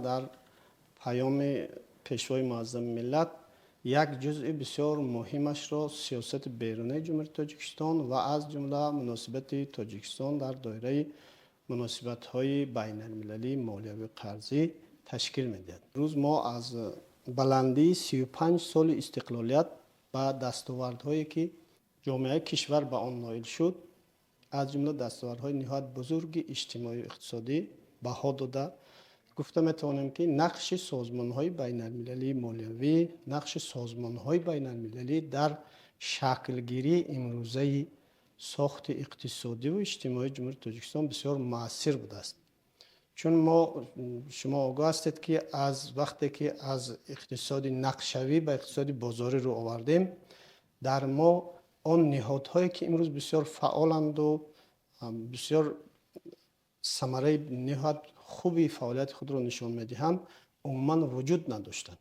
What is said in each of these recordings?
Дар Паёми Пешвои Муаззами миллат як ҷузъи бисёр муҳимашро сиёсати берунаи Ҷумҳурии Тоҷикистон ва аз ҷумла муносибати Тоҷикистон дар доираи муносибатҳои байналмилалии молиявию қарзӣ ташкил медиҳад. Рӯз мо аз баландии 35 соли истиқлолият ба дастовардҳое, ки ҷомеаи кишвар ба он ноил шуд, аз ҷумла дастовардҳои ниҳоят бузурги иҷтимоию иқтисодӣ, баҳо дода гуфта метавонем, ки нақши созмонҳои байналмилалии молиявӣ, нақши созмонҳои байналмилалӣ дар шаклгирии имрӯзаи сохти иқтисодиву иҷтимоии Ҷумҳурии Тоҷикистон бисёр муассир будааст. Чун мо шумо огоҳ ҳастед, ки аз вақте ки аз иқтисоди нақшавӣ ба иқтисоди бозорӣ рӯ овардем, дар мо он ниҳодҳое, ки имрӯз бисёр фаъоланду бисёр самараи ниҳоят хуби фаъолияти худро нишон медиҳанд, умуман вуҷуд надоштанд.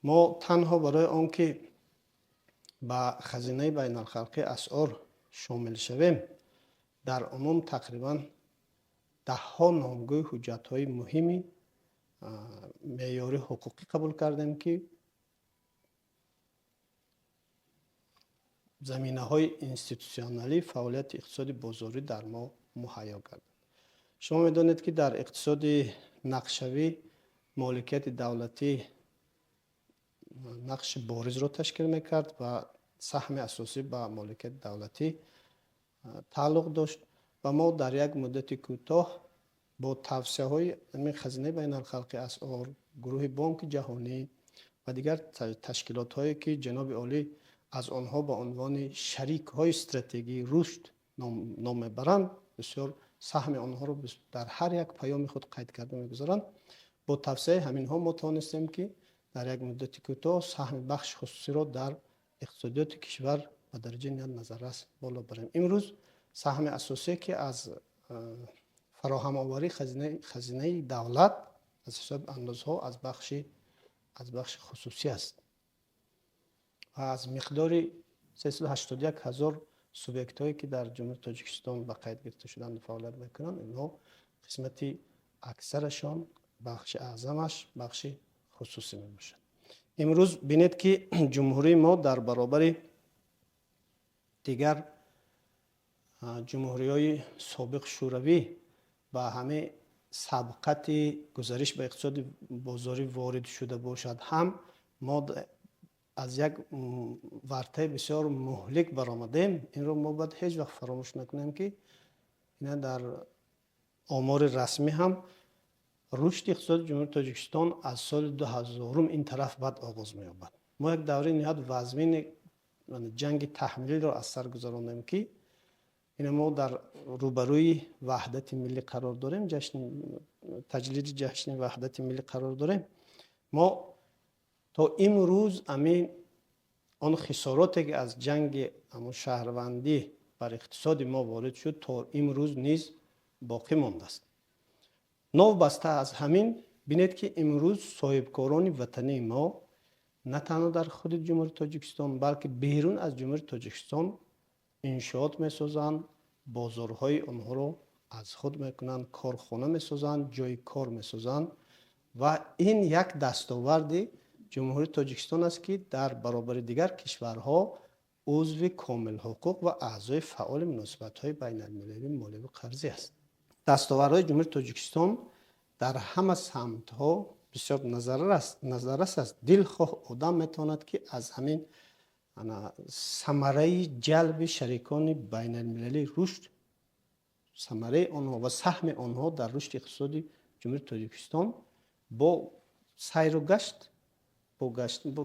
Мо танҳо барои он ки ба Хазинаи байналхалқии асъор шомил шавем, дар умум тақрибан даҳҳо номгӯи ҳуҷҷатҳои муҳими меъёрии ҳуқуқӣ қабул кардем, ки заминаҳои институтсионалии фаъолияти иқтисоди бозорӣ дар мо муҳайё гардад. Шумо медонед, ки дар иқтисоди нақшавӣ моликияти давлатӣ нақши боризро ташкил мекард ва саҳми асосӣ ба моликияти давлатӣ тааллуқ дошт ва мо дар як муддати кӯтоҳ бо тавсияҳои Хазинаи байналхалқии асъор, Гурӯҳи Бонки Ҷаҳонӣ ва дигар ташкилотҳое, ки ҷаноби олӣ аз онҳо ба унвони шарикҳои стратегии рушд ном мебаранд, бисёр саҳми онҳоро дар ҳар як паёми худ қайд карда мегузаранд, бо тавсияи ҳаминҳо мо тавонистем, ки дар як муддати кӯтоҳ саҳми бахши хусусиро дар иқтисодиёти кишвар ба дараҷаи ниҳоят назаррас боло барем. Имрӯз саҳми асосие, ки аз фароҳамоварии хазинаи давлат аз ҳисоби андозҳо, аз бахши хусусӣ аст ва аз миқдори 381 ҳазор субъектҳое, ки дар Ҷумҳурии Тоҷикистон ба қайд гирифта шуданд, фаъолият мекунанд, инҳо қисмати аксарашон, бахши аъзамаш бахши хусусӣ мебошад. Имрӯз бинед, ки ҷумҳурии мо дар баробари дигар ҷумҳуриҳои собиқ Шӯравӣ ба ҳамаи сабқати гузариш ба иқтисоди бозорӣ ворид шуда бошад ҳам, мо аз як вартаи бисёр муҳлик баромадем. Инро мо бояд ҳеҷ вақт фаромӯш накунем, ки ина дар омори расмӣ ҳам рушди иқтисоди Ҷумҳурии Тоҷикистон аз соли 2000-ум ин тараф баъд оғоз меёбад. Мо як давраи ниҳоят вазмини ҷанги таҳмилиро аз сар гузаронем, ки ина мо дар рӯбарӯи ваҳдати миллӣ қарор дорем, ҷашни таҷлили ҷашни ваҳдати миллӣ қарор дорем. Мо то имрӯз амин он хисороте, ки аз ҷанги ҳамон шаҳрвандӣ бар иқтисоди мо ворид шуд, то имрӯз низ боқӣ мондааст. Новбаста аз ҳамин, бинед, ки имрӯз соҳибкорони ватании мо на танҳо дар худи Ҷумҳурии Тоҷикистон, балки берун аз Ҷумҳурии Тоҷикистон иншоот месозанд, бозорҳои онҳоро аз худ мекунанд, корхона месозанд, ҷойи кор месозанд ва ин як дастоварди Ҷумҳурии Тоҷикистон аст, ки дар баробари дигар кишварҳо узви комилҳуқуқ ва аъзои фаъоли муносибатҳои байналмилалии молияву қарзӣ аст. Дастовардҳои Ҷумҳурии Тоҷикистон дар ҳама самтҳо бисёр назаррас аст. Дилхоҳ одам метавонад, ки аз ҳамин самараи ҷалби шарикони байналмилалии рушд, самараи онҳо ва саҳми онҳо дар рушди иқтисоди Ҷумҳурии Тоҷикистон бо сайру гашт, бо гашт, бо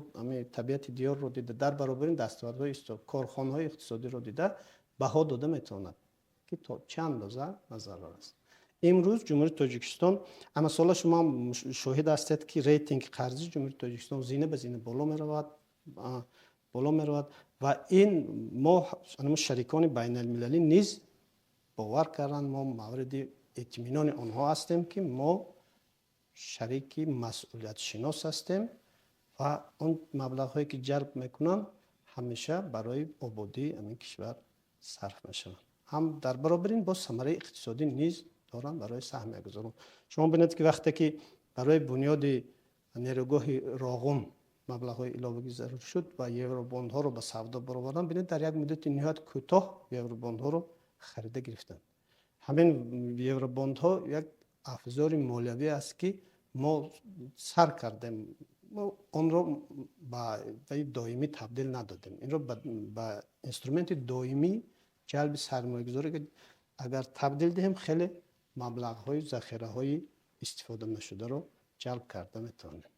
табиати диёрро дида, дар баробари дастовардҳои корхонаҳои иқтисодиро дида, баҳо дода метавонад, ки то чӣ андоза назаррас аст. Имрӯз Ҷумҳурии Тоҷикистон, ҳамасола шумо шоҳид ҳастед, ки рейтинги қарзии Ҷумҳурии Тоҷикистон зина ба зина боло меравад ва ин мо шарикони байналмилалӣ низ бовар карданд, мо мавриди итминони онҳо ҳастем, ки мо шарики масъулиятшинос ҳастем ва он маблағҳое, ки ҷалб мекунанд, ҳамеша барои ободии ҳамин кишвар сарф мешаванд. Ҳам дар баробари ин боз самараи иқтисодӣ низ доранд барои саҳмиягузорон. Шумо бинед, ки вақте ки барои бунёди нерӯгоҳи Роғун маблағҳои иловагӣ зарур шуд ва евробондҳоро ба савдо бароварданд, бинед, дар як муддати ниҳоят кӯтоҳ евробондҳоро харида гирифтанд. Ҳамин евробондҳо як афзори молиявӣ аст, ки мо сар кардем, мо онро ба доимӣ табдил надодем. Инро ба инструменти доимии ҷалби сармоягузорӣ агар табдил диҳем, хеле маблағҳои захираҳои истифода нашударо ҷалб карда метавонем.